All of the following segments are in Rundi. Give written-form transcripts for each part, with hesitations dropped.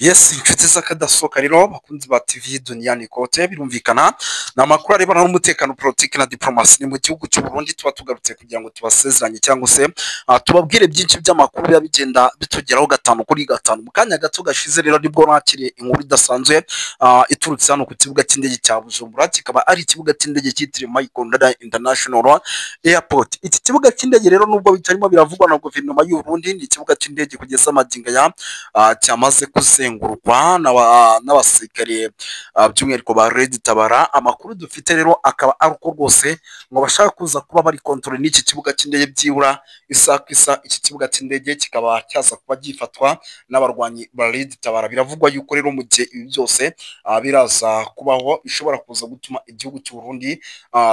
Yes, inshuti z'akadasohoka rero, bakunzi ba TV Duniani Kote, birumvikana ni amakuru arebana n'umutekano, politiki na diplomasi. Ni mu gihugu cy'u Burundi tuba tugarutse kugira ngo tubasezeranye cyangwa se tubabwire byinshi by'amakuru biba bigenda bitugeraho gatanu kuri gatanu. Mu kanya gato gashize rero nibwo nakiriye inkuru idasanzwe iturutse hano ku kibuga cy'indege cya Bujumbura, kikaba ari ikibuga cy'indege cyitiriwe Michael Ndadaye International Airport. Iki kibuga cy'indege rero, nubwo bitarimo biravugwa na guverinoma y'u Burundi, ni ikibuga cy'indege kugeza magingo aya cyamaze kuzengurukwa n'abasirikare, by'umwihariko ba Red Tabara. Amakuru dufite rero akaba ari uko rwose ngo bashaka kuza kuba bari control n'iki kibuga cy'indege byibura isaha ku isaha, iki kibuga cy'indege kikaba cyaza kuba gifatwa n'abarwanyi ba Red Tabara. Biravugwa yuko rero mu gihe ibi byose biraza kubaho, bishobora kuza gutuma igihugu cy'u Burundi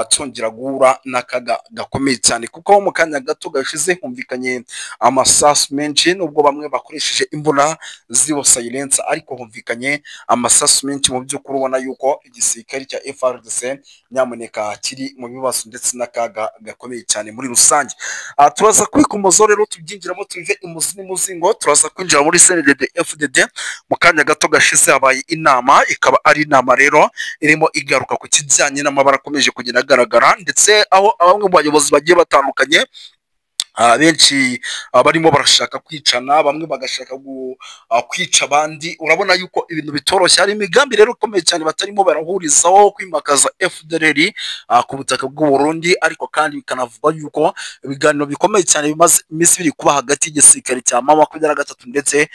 cyongera guhura n'akaga gakomeye cyane, kuko mu kanya gato gashize humvikanye amasasu menshi, nubwo bamwe bakoresheje imbunda ziriho silencer, ariko humvikanye amasasu menshi. Mu by'ukuri ubona yuko igisirikare cya FARDC nyamuneka kiri mu bibazo ndetse n'akaga gakomeye cyane muri rusange. Turaza kwikomozaho rero, tubyinjiramo, tuve imuzi n'umuzingo. Turaza kwinjira muri CNDD FDD. Mu kanya gato gashize habaye inama, ikaba ari inama rero irimo igaruka ku kijyanye n'amabara akomeje kugenda agaragara, ndetse aho bamwe mu bayobozi bagiye batandukanye, benshi barimo barashaka kwicana, bamwe bagashaka kwica abandi. Urabona yuko ibintu bitoroshye. Hari imigambi rero ikomeye cyane batarimo barahurizaho kwimakaza FDLR ku butaka bw'u Burundi, ariko kandi bikanavugwa yuko ibiganiro bikomeye cyane bimaze iminsi biri kuba hagati y'igisirikare cya M23 ndetse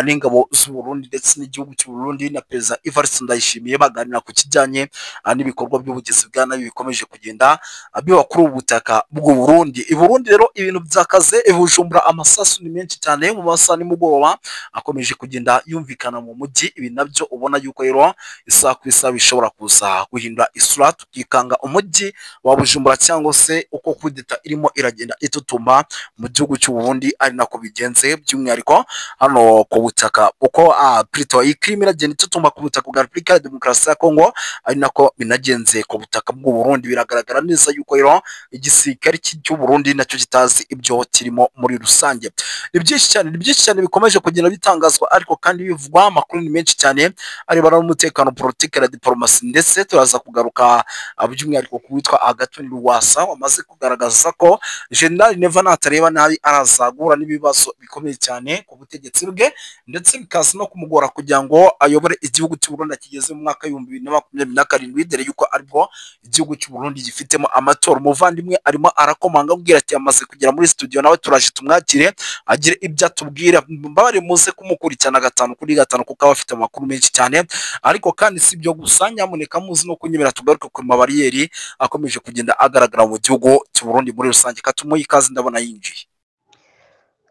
n'ingabo z'u Burundi ndetse n'igihugu cy'u Burundi na Perezida Evariste Ndayishimiye, baganira ku kijyanye n'ibikorwa by'ubugizi bwa nabi bikomeje kugenda biba kuri ubu butaka bw'u Burundi. I Burundi rero ibintu byakaze. I Bujumbura amasasu ni menshi cyane, mu masaha nimugoroba akomeje kugenda yumvikana mu mujyi. Ibi nabyo ubona yuko rero isaha ku isaha bishobora kuza guhindura isura, tukikanga umujyi wa Bujumbura, cyangwa se uko kudeta irimo iragenda itutumba mu gihugu cy'u Burundi ari nako bigenze, by'umwihariko hano ku butaka uko plutôt ikirimo iragenda itutumba ku butaka bwa Repubulika ya Demokarasi ya Kongo, ari nako binagenze ku butaka bw'u Burundi. Biragaragara neza yuko rero igisirikare cy'u Burundi nacyo kitazi ibyo kirimo muri rusange. Ni byinshi cyane, ni byinshi cyane bikomeje kugenda bitangazwa, ariko kandi bivugwa. Amakuru ni menshi cyane arebana n'umutekano, politiki na diplomasi, ndetse turaza kugaruka by'umwihariko ku witwa Agathon Rwasa wamaze kugaragaza ko General Neva natareba nabi araza guhura n'ibibazo bikomeye cyane ku butegetsi bwe, ndetse bikaza no kumugora kugira ngo ayobore igihugu cy'u Burundi kigeze mu mwaka w'2027, dore yuko aribwo igihugu cy'u Burundi gifitemo amatora. Umuvandimwe arimo arakomanga abwira ati amaze kugera muri studio, nawe turaje tumwakire agire ibyo atubwira. Mbabare muze kumukurikirana gatanu kuri gatanu, kuko aba afite amakuru menshi cyane. Ariko kandi si ibyo gusa, nyamuneka muzi no kunyemera tugaruke ku mabariyeri akomeje kugenda agaragara mu gihugu cy'u Burundi muri rusange. Katumuhe ikaze, ndabona yinjiye.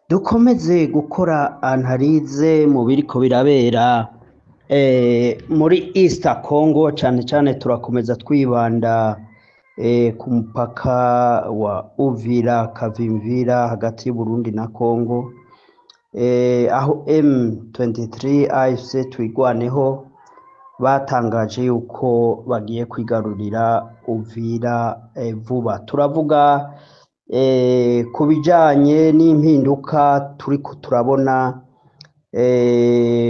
Dukomeze gukora analyse mu biriko birabera muri East Congo, cane cane turakomeza twibanda ku mupaka wa Uvira Kavimvira hagati y'u Burundi na Congo, aho M23 AFC Twigwaneho batangaje yuko bagiye kwigarurira Uvira vuba. Turavuga ku bijanye n'impinduka turiko turabona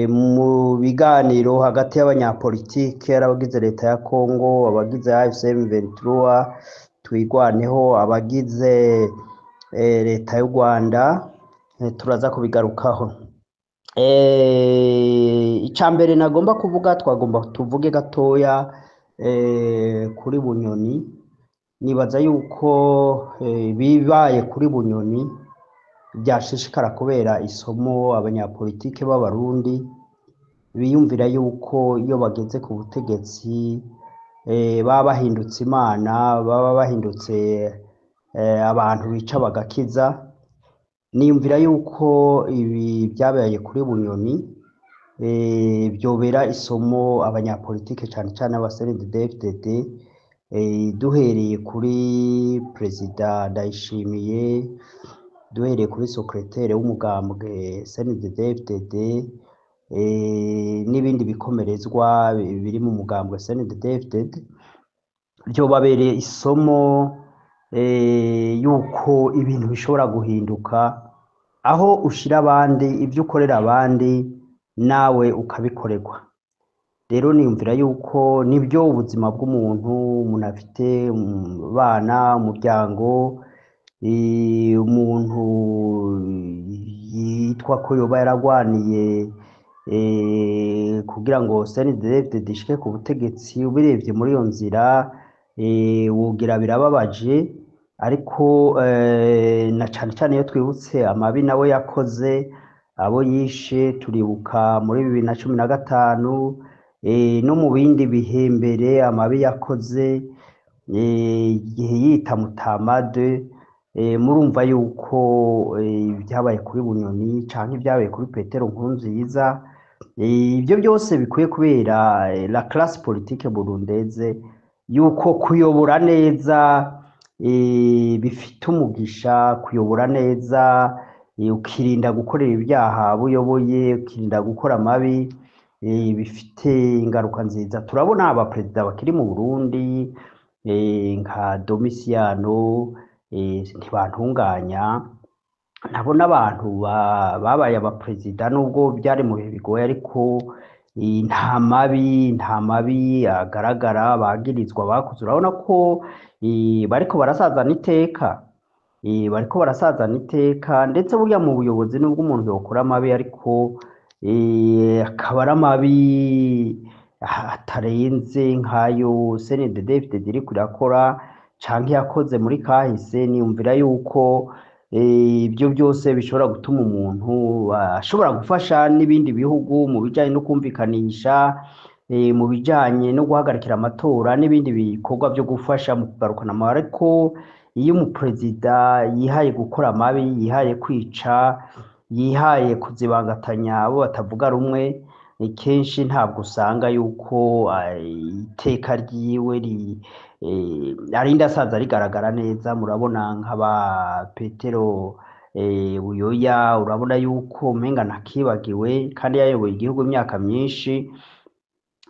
mu biganiro hagati y'abanyapolitike, ari abagize leta ya Congo, abagize AFC M23 Twigwaneho, abagize leta y'u Rwanda. Turaza kubigarukaho. Ica mbere nagomba kuvuga, twagomba tuvuge gatoya kuri Bunyoni. Nibaza yuko bibaye kuri Bunyoni byashishikara kubera isomo abanyapolitike b'Abarundi biyumvira yuko iyo bageze ku butegetsi baba bahindutse Imana, baba bahindutse abantu bica bagakiza. Niyumvira yuko ibi byabaye kuri Bunyoni byobera isomo abanyapolitike, cane cane aba CNDD-FDD, duhereye kuri Perezida Ndayishimiye, duhereye kuri secrétaire w'umugambwe CNDD-FDD, n'ibindi bikomerezwa biri mu mugambwe CNDD-FDD. Vyobabereye isomo yuko ibintu bishobora guhinduka, aho ushira abandi, ibyo ukorera abandi. nawe ukabikorerwa. Rero niyumvira yuko nibyo ubuzima bw'umuntu, umuntu afite abana, umuryango, umuntu yitwa ko yoba yaragwaniye kugira ngo CNDD-FDD ishike ku butegetsi, ubirebye muri iyo nzira wogira birababaje, ariko na cane cane iyo twibutse amabi nawe yakoze, abo yishe, turibuka muri 2015 no mu bindi bihe mbere amabi yakoze igihe yita Mutamade, murumva yuko ibyabaye kuri Bunyoni canke ibyabaye kuri Petero Nkurunziza, ibyo byose bikwiye kubera la classe politique burundaise yuko kuyobora neza bifite umugisha, kuyobora neza ukirinda gukorera ibyaha abo uyoboye, ukirinda gukora amabi, bifite ingaruka nziza. Turabona abaperezida bakiri mu Burundi nka Domiciano Ntibantunganya, nabo n'abantu babaye abaperezida nubwo byari mu bihe bigoye, ariko nta mabi agaragara bagirizwa bakoze. Urabona ko bariko barasazana iteka, bariko barasazana iteka. Ndetse burya mu buyobozi nubwo umuntu yokora amabi, ariko akaba ari amabi atarenze nk'ayo CNDD-FDD iriko irakora canke yakoze muri kahise, niyumvira yuko ibyo byose bishobora gutuma umuntu ashobora gufasha n'ibindi bihugu mu bijanye no kumvikanisha, mu bijanye no guhagarikira amatora n'ibindi bikorwa byo gufasha mu kugarukana amahoro. Ariko iyo umuperezida yihaye gukora amabi, yihaye kwica, yihaye kuzibangatanya abo batavuga rumwe, kenshi ntabwo usanga yuko iteka ryiwe arinda asaza rigaragara neza. Murabona nk'aba Petero Buyoya, urabona yuko umenga ntakibagiwe kandi yayoboye igihugu imyaka myinshi,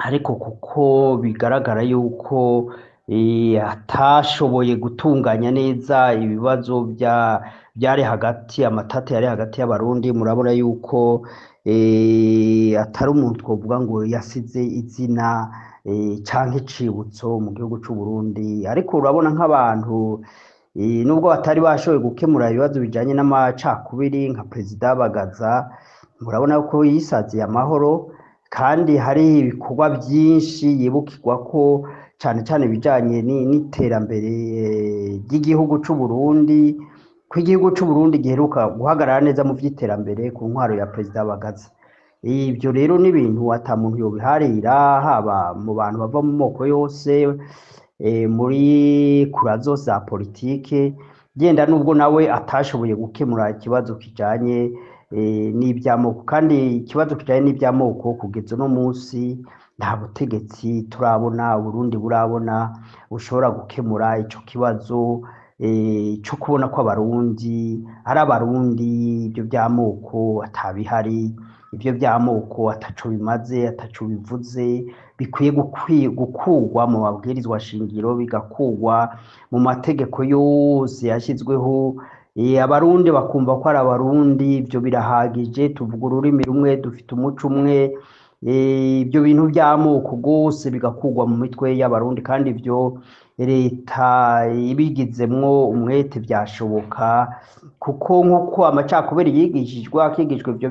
ariko kuko bigaragara yuko atashoboye gutunganya neza ibibazo byari hagati, amatati yari hagati y'Abarundi, murabona yuko atari umuntu twovuga ngo yasize izina canke icibutso mu gihugu c'u Burundi. Ariko urabona nk'abantu nubwo batari bashoboye gukemura ibibazo bijanye n'amacakubiri nka Perezida Bagaza, murabona ko yisaziye amahoro, kandi hari ibikorwa byinshi yibukirwa ko cane cane ibijanye n'iterambere ry'igihugu c'u Burundi, ko igihugu c'u Burundi giheruka guhagarara neza mu vy'iterambere ku ntwaro ya Perezida Bagaza. Ibyo rero ni ibintu ata muntu yobiharira, haba mu bantu bava mu moko yose, muri kura zose za politike, genda nubwo nawe atashoboye gukemura ikibazo kijanye n'ivy'amoko. Kandi ikibazo kijanye n'ivy'amoko kugeza uno munsi nta butegetsi turabona Burundi burabona bushobora gukemura ico kibazo co kubona ko Abarundi ari Abarundi, ibyo by'amoko atabihari, ibyo by'amoko ataco bimaze, ataco bivuze, bikwiye gukugwa mu mabwirizwa shingiro, bigakugwa mu mategeko yose yashyizweho, Abarundi bakumva ko ari Abarundi, ibyo birahagije, tuvuga ururimi rumwe, dufite umuco umwe, ibyo bintu by'amoko rwose bigakugwa mu mitwe y'Abarundi. Kandi ibyo leta ibigizemwo umwete byashoboka, kuko nk'uko amacakubiri yigishijwe, akigishwa ibyo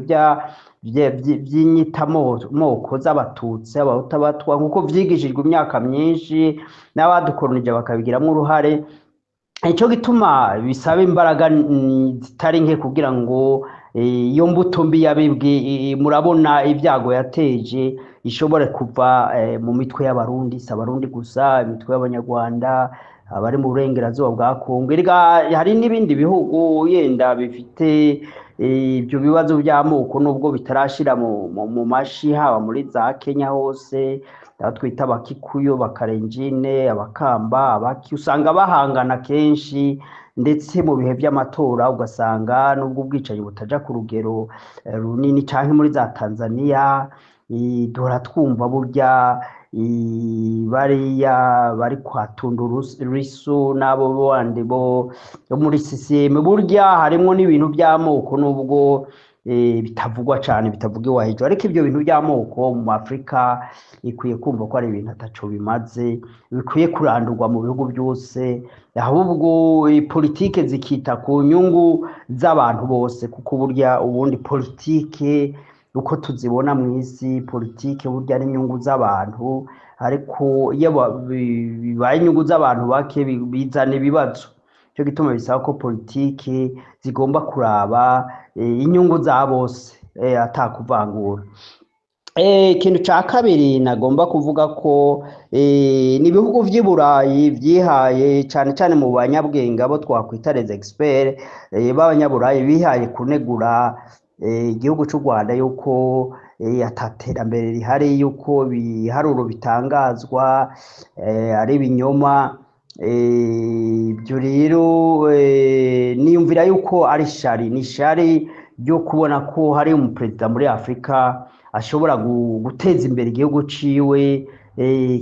by'inyitamoko z'Abatutsi, Abahutu, Abatwa, nk'uko vyigishijwe imyaka myinshi n'abadukoronije bakabigiramwo uruhare. Ico gituma bisaba imbaraga zitari nke kugira ngo iyo mbuto mbi yabibwe, murabona ibyago yateje, ishobore kuva mu mitwe y'Abarundi. Si Abarundi gusa, imitwe y'Abanyarwanda, abari mu burengerazuba bwa Kongo, erega hari n'ibindi bihugu yenda bifite ibyo bibazo by'amoko nubwo bitarashira mu mashi, haba muri za Kenya hose, aho twita Abakikuyo, Bakarenjine, Abakamba, Abaki, usanga bahangana kenshi, ndetse mu bihe by'amatora ugasanga nubwo ubwicanyi butaja ku rugero runini, canke muri za Tanzania duhora twumva burya bariya bari kwa Tundu Lissu n'abo bandi bo muri CCM, burya harimwo n'ibintu by'amoko nubwo bitavugwa cane, bitavugiwa hejuru. Ariko ivyo bintu by'amoko mu Afrika ikwiye kumva ko ari ibintu ataco bimaze, bikwiye kurandurwa mu bihugu byose, ahubwo politike zikita ku nyungu z'abantu bose, kuko burya ubundi politike uko tuzibona mu isi, politike burya ari inyungu z'abantu, ariko iyo bibaye inyungu z'abantu bake bizana ibibazo. Cyo gituma bisaba ko politike zigomba kuraba inyungu za bose, atakuvangura. Ikintu ca kabiri nagomba kuvuga ko ni ibihugu vy'i Burayi vyihaye, cane cane mu banyabwenge abo twakwita les experts b'abanyaburayi, bihaye kunegura igihugu c'u Rwanda yuko ataterambere rihari, yuko ibiharuro bitangazwa ari ibinyoma. Ibyo rero niyumvira yuko ari shari, ni shari ryo kubona ko hari umuperezida muri Afurika ashobora guteza imbere igihugu ciwe,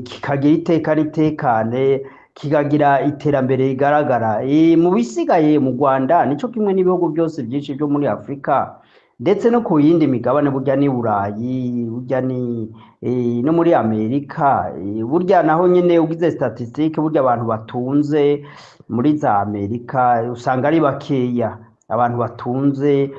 kikagira iteka n'itekane, kikagira iterambere rigaragara. Mu bisigaye mu Rwanda nico kimwe n'ibihugu byose byinshi byo muri Afurika, ndetse no ku yindi migabane, burya ni Burayi, burya ni no muri Amerika. Burya naho nyene ugize statistique, burya abantu batunze muri za Amerika usanga ari bakeya. Abantu batunze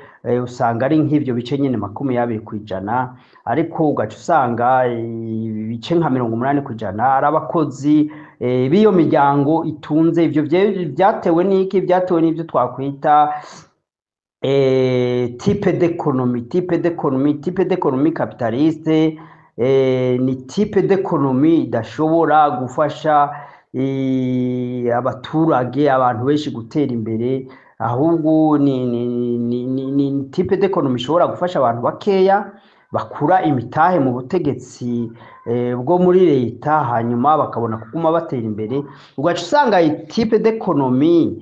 usanga ari nk'ivyo bice nyene 20%, ariko ugaca usanga ibice nka 80% ari abakozi b'iyo miryango itunze. Ivyo vyatewe n'iki? Vyatewe n'ivyo twakwita type d'économie capitaliste. Ni type d'économie idashobora gufasha abaturage, abantu benshi gutera imbere, ahubwo ni type d'économie ishobora gufasha abantu bakeya bakura imitahe mu butegetsi bwo muri leta, hanyuma bakabona kuguma batera imbere. Ugaca usanga type d'économie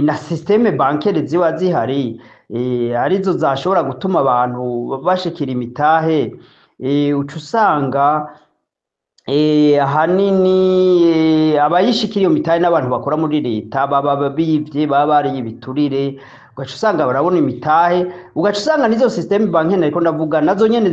na système bancaire ziba zihari arizo zashobora gutuma abantu bashikira imitahe, uca usanga ahanini abayishikira iyo mitahe n'abantu bakora muri leta baba bivye, baba bariye ibiturire, ugaca usanga barabona imitahe. Ugaca usanga n'izo système bancaire nariko ndavuga nazo nyene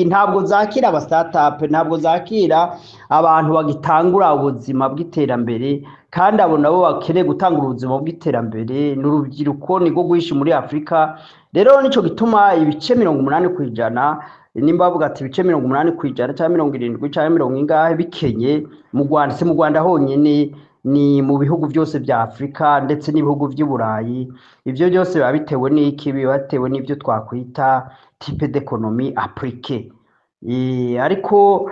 ntabwo zakira aba startup, ntabwo zakira abantu bagitangura ubuzima bw'iterambere, kandi abo nabo bakeneye gutangura ubuzima bw'iterambere ni urubyiruko, nirwo rwinshi muri Afurika. Rero nico gituma ibice 80%, nimba bavuga ati ibice 80% cyangwa 70 cyangwa mirongo ingahe bikenye mu Rwanda, si mu Rwanda honyine, ni mu bihugu byose bya Afurika ndetse n'ibihugu by'i Burayi. Ibyo byose biba bitewe n'iki? Biba bitewe n'ibyo twakwita type d'économie appliquée. Ariko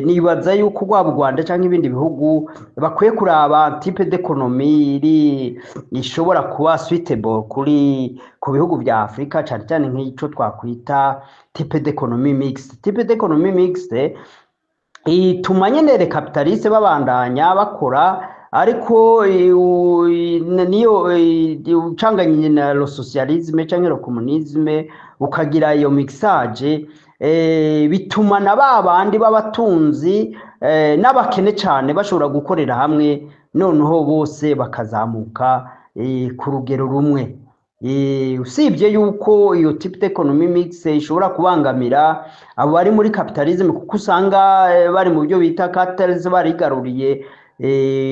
nibaza yuko rwaba u Rwanda cyangwa ibindi bihugu bakwiye kuraba type d'économie iri ishobora kuba suitable ku bihugu bya Afurika, cyane cyane nk'ico twakwita type d'économie mixte. Type d'économie mixte ituma nyene les capitalistes babandanya bakora, ariko niyo ucanganye na le socialisme canke le communisme, ukagira iyo mixage, bituma na ba bandi b'abatunzi n'abakene cane bashobora gukorera hamwe, noneho bose bakazamuka ku rugero rumwe. Usibye yuko iyo type d'économie mixte ishobora kubangamira abo bari muri capitalisme, kuko usanga bari mu byo bita cartels, barigaruriye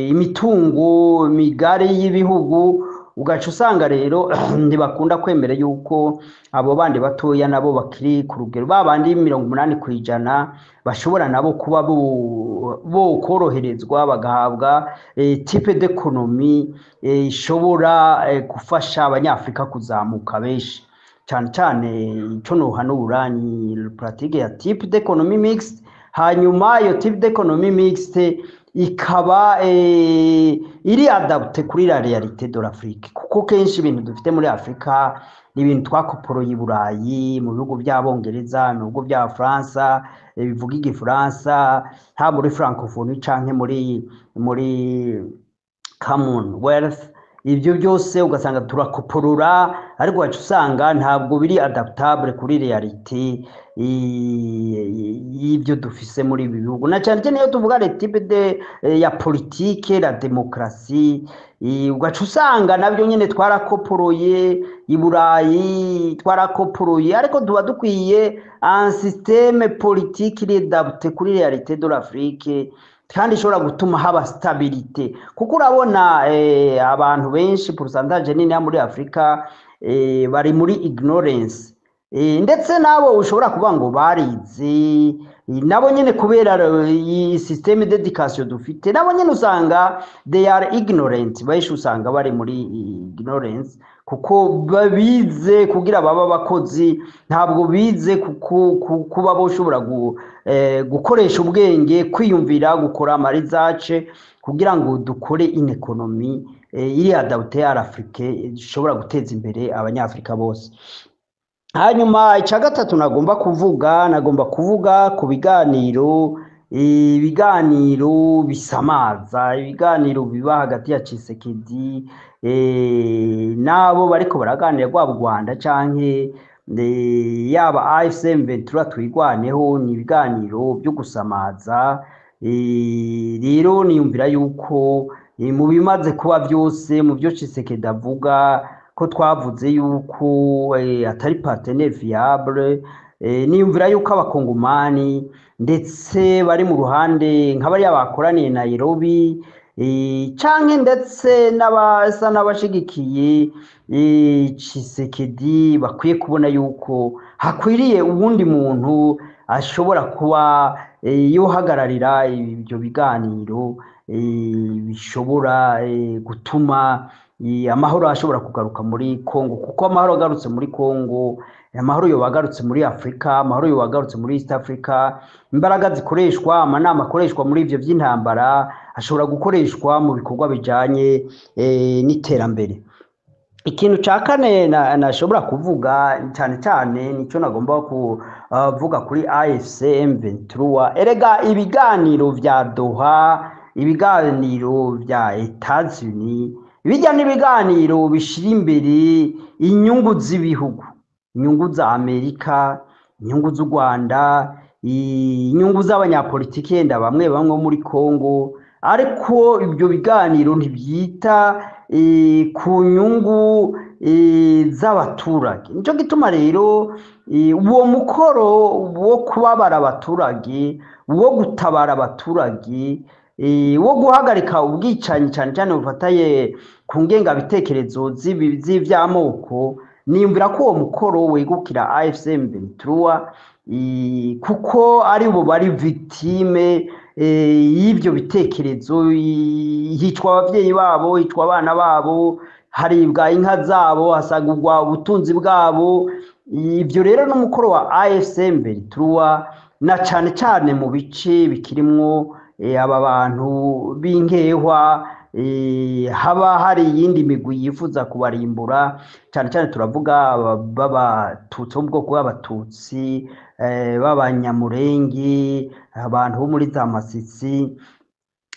imitungo migari y'ibihugu. Ugaca usanga rero ntibakunda kwemera yuko abo bandi batoya nabo bakiri ku rugero ba bandi 80% bashobora nabo kuba bo koroherezwa, bagahabwa type d'économie ishobora gufasha abanyafrika kuzamuka benshi. Cyane cyane ico nohanura ni pratique ya type d'économie mixte, hanyuma iyo type d'économie mixte ikaba iri adaptée kuri la réalité de l'Afrique, kuko kenshi ibintu dufite muri Afrika ni ibintu twakoporoye i Burayi, mu bihugu by'Abongereza, mu bihugu by'Abafaransa bivuga igifaransa, haba muri francophonie canke muri Commonwealth. Ibyo byose ugasanga turakoporora, ariko waca usanga ntabwo biri adaptable kuri réalité. y'ibyo dufise muri ibi bihugu, na cyane cyane iyo tuvuga le type de ya politique, la démocratie, ugaca usanga nabyo nyene twarakoporoye i Burayi, twarakoporoye, ariko tuba dukwiye un système politique iri adapté kuri réalité de l'Afrique kandi ishobora gutuma haba stabilité, kuko urabona abantu benshi, pourcentage nini muri Afrika, bari muri ignorance. Ndetse nabo ushobora kuvuga ngo barize, nabo nyene kubera iyi système d'éducation dufite, nabo nyene usanga they are ignorant. Benshi usanga bari muri ignorance kuko bize kugira babe abakozi, ntabwo bize kuba boshobora gukoresha ubwenge, kwiyumvira, gukora ama research kugira ngo dukore une économie iri adaptée à l'Afrique, ishobora guteza imbere abanyafrika bose. Hanyuma icya gatatu nagomba kuvuga ku biganiro, ibiganiro bisamaza, ibiganiro biba hagati ya Tshisekedi n'abo bariko baraganira, rwaba u Rwanda canke yaba AFC M23 Twirwaneho, ni ibiganiro byo gusamaza. Rero niyumvira yuko mu bimaze kuba byose, mu byo Tshisekedi avuga ko twavuze yuko atari partenaire fiable, niyumvira yuko abakongomani ndetse bari mu ruhande nka bariya bakoraniye Nairobi, canke ndetse n'abasa n'abashigikiye Tshisekedi bakwiye kubona yuko hakwiriye uwundi muntu ashobora kuba yohagararira ibyo biganiro bishobora gutuma amahoro ashobora kugaruka muri Congo, kuko amahoro agarutse muri Congo, amahoro yoba agarutse muri Afurika, amahoro yoba agarutse muri East Africa. Imbaraga zikoreshwa, amanama akoreshwa muri ivyo vy'intambara ashobora gukoreshwa mu bikorwa bijanye n'iterambere. Ikintu ca kane nashobora kuvuga cyane cyane, nico nagomba kuvuga kuri AFC M23. Erega ibiganiro vya Doha, ibiganiro vya Etats-Unis, bijya n'ibiganiro bishira imbere inyungu z'ibihugu, inyungu za Amerika, inyungu z'u Rwanda, inyungu z'abanyapolitiki yenda bamwe bamwe muri Congo, ariko ibyo biganiro ntibyita ku nyungu z'abaturage. Nicyo gituma rero uwo mukoro wo kubabara abaturage, wo gutabara abaturage, wo guhagarika ubwicanyi cyane cyane bufataye ku ngengabitekerezo z'ivy'amoko, niyumvira ko uwo mukoro wegukira AFC M23, kuko ari bo bari victime y'ibyo bitekerezo. Hicwa abavyeyi babo, hicwa abana babo, haribwa inka zabo, hasagurwa ubutunzi bwabo. Ibyo rero n'umukoro wa AFC M23, na cane cane mu bice bikirimwo aba bantu b'inkehwa, haba hari iyindi migwi yifuza kubarimbura. Cyane cyane turavuga b'abatutsi bo mu bwoko bw'abatutsi, b'abanyamurengi, abantu bo muri za Masisi,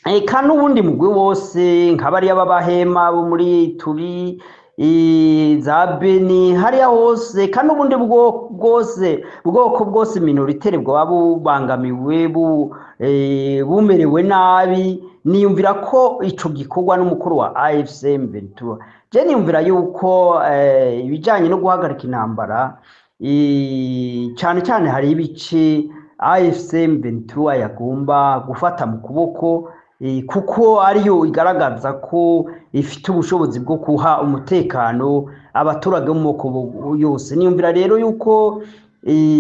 eka n'uwundi mugwi wose nka bariya b'abahema bo muri Turi, za Beni, hariya hose, eka n'ubundi bwose, bwoko bwose minoritaire bwaba bubangamiwe, bumerewe nabi. Niyumvira ko ico gikorwa n'umukuru wa AFC M23. Je niyumvira yuko ibijanye no guhagarika intambara, cane cyane hari ibice AFC M23 yagomba gufata mu kuboko, kuko ariyo igaragaza ko ifite ubushobozi bwo kuha umutekano abaturage bo mu moko yose. Niyumvira rero yuko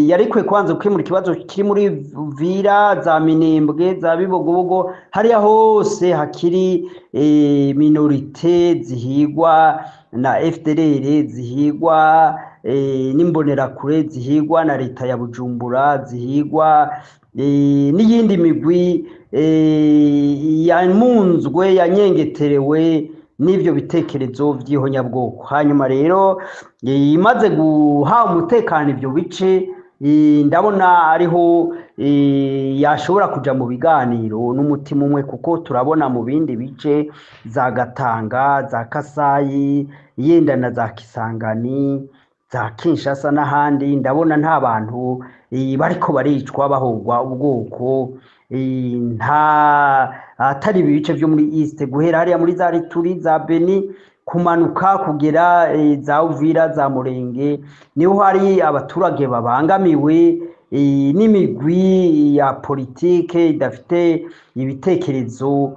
yari ikwiye kubanza gukemura ikibazo kiri muri Uvira, za Minembwe, za Bibogobogo, hariya hose hakiri minorité zihigwa na FDLR, zihigwa n'imbonerakure, zihigwa na leta ya Bujumbura, zihigwa n'iyindi migwi yamunzwe, yanyengeterewe n'ibyo bitekerezo by'ihonyabwoko. Hanyuma rero imaze guha umutekano ibyo bice, ndabona ariho yashobora kuja mu biganiro n'umutima umwe, kuko turabona mu bindi bice za Gatanga, za Kasayi, yenda na za Kisangani. za Kinshasa n'ahandi, ndabona nta bantu bariko baricwa bahogwa ubwoko, nta atari ibi bice vyo muri East, guhera hariya muri za Ituri, za Beni, kumanuka kugera za Uvira, za Murenge, niho hari abaturage babangamiwe n'imigwi ya politike idafite ibitekerezo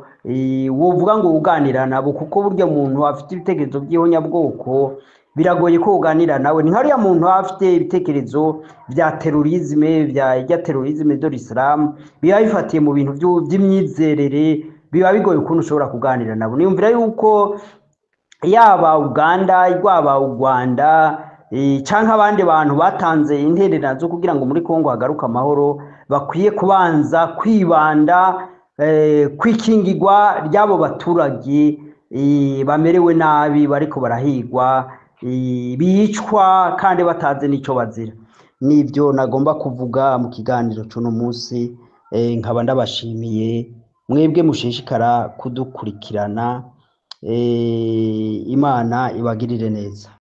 wovuga ngo uganira nabo, kuko burya umuntu afite ibitekerezo by'ihonyabwoko biragoye ko uganira nawe. Ni nkariya muntu aba afite ibitekerezo bya terrorisme, bya terrorisme de l'islam, biba bifatiye mu bintu by'imyizerere, biba bigoye ukuntu ushobora kuganira nabo. Niyumvira yuko yaba Uganda, rwaba u Rwanda, canke abandi bantu batanze intererano zo kugira ngo muri Kongo hagaruke amahoro, bakwiye kubanza kwibanda kwikingirwa ry'abo baturage bamerewe nabi, bariko barahigwa, bicwa kandi batazi n'ico bazira. Nibyo nagomba kuvuga mu kiganiro c'uno munsi, nkaba ndabashimiye mwebwe mushishikara kudukurikirana. Imana ibagirire neza.